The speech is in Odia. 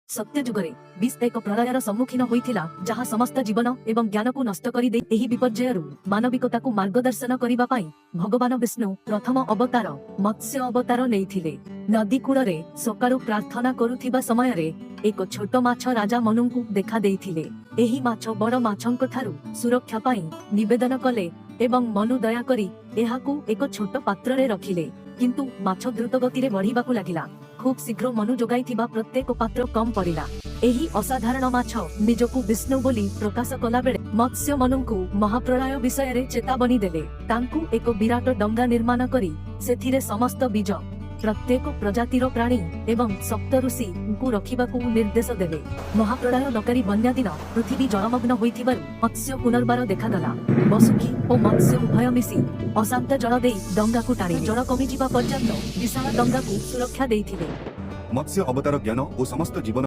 ସତ୍ୟ ଯୁଗରେ ବିଶ୍ୱ ଏକ ପ୍ରଳୟର ସମ୍ମୁଖୀନ ହୋଇଥିଲା, ଯାହା ସମସ୍ତ ଜୀବନ ଏବଂ ଜ୍ଞାନକୁ ନଷ୍ଟ କରିଦେଇ। ଏହି ବିପର୍ଯ୍ୟୟରୁ ମାନବିକତାକୁ ମାର୍ଗଦର୍ଶନ କରିବା ପାଇଁ ଭଗବାନ ବିଷ୍ଣୁ ପ୍ରଥମ ଅବତାର ମତ୍ସ୍ୟ ଅବତାର ନେଇଥିଲେ। ନଦୀ କୂଳରେ ସକାଳୁ ପ୍ରାର୍ଥନା କରୁଥିବା ସମୟରେ ଏକ ଛୋଟ ମାଛ ରାଜା ମନୁଙ୍କୁ ଦେଖା ଦେଇଥିଲେ। ଏହି ମାଛ ବଡ ମାଛଙ୍କ ଠାରୁ ସୁରକ୍ଷା ପାଇଁ ନିବେଦନ କଲେ ଏବଂ ମନୁ ଦୟାକରି ଏହାକୁ ଏକ ଛୋଟ ପାତ୍ରରେ ରଖିଲେ। କିନ୍ତୁ ମାଛ ଦ୍ରୁତ ଗତିରେ ବଢିବାକୁ ଲାଗିଲା। ଖୁବ୍ ଶୀଘ୍ର ମନୁ ଯୋଗାଇଥିବା ପ୍ରତ୍ୟେକ ପାତ୍ର କମ୍ ପଡ଼ିଲା। ଏହି ଅସାଧାରଣ ମାଛ ନିଜକୁ ବିଷ୍ଣୁ ବୋଲି ପ୍ରକାଶ କଲାବେଳେ ମତ୍ସ୍ୟ ମନୁଙ୍କୁ ମହାପ୍ରଳୟ ବିଷୟରେ ଚେତାବନୀ ଦେଲେ। ତାଙ୍କୁ ଏକ ବିରାଟ ଡଙ୍ଗା ନିର୍ମାଣ କରି ସେଥିରେ ସମସ୍ତ ବୀଜ, ପ୍ରତ୍ୟେକ ପ୍ରଜାତିର ପ୍ରାଣୀ ଏବଂ ସପ୍ତ ଋଷିଙ୍କୁ ରଖିବାକୁ ନିର୍ଦ୍ଦେଶ ଦେଲେ। ମହାପ୍ରଳୟକାରୀ ବନ୍ୟା ଦିନ ପୃଥିବୀ ଜଳମଗ୍ନ ହୋଇଥିବାରୁ ମତ୍ସ୍ୟ ପୁନର୍ବାର ଦେଖାଗଲା। ବସୁକି ଓ ମତ୍ସ୍ୟ ଉଭୟ ମିଶି ଅଶାନ୍ତ ଜଳ ଦେଇ ଡଙ୍ଗାକୁ ଟାଣି ଜଳ କମିଯିବା ପର୍ଯ୍ୟନ୍ତ ବିଶାଳ ଡଙ୍ଗାକୁ ସୁରକ୍ଷା ଦେଇଥିଲେ। ମତ୍ସ୍ୟ ଅବତାର ଜ୍ଞାନ ଓ ସମସ୍ତ ଜୀବନ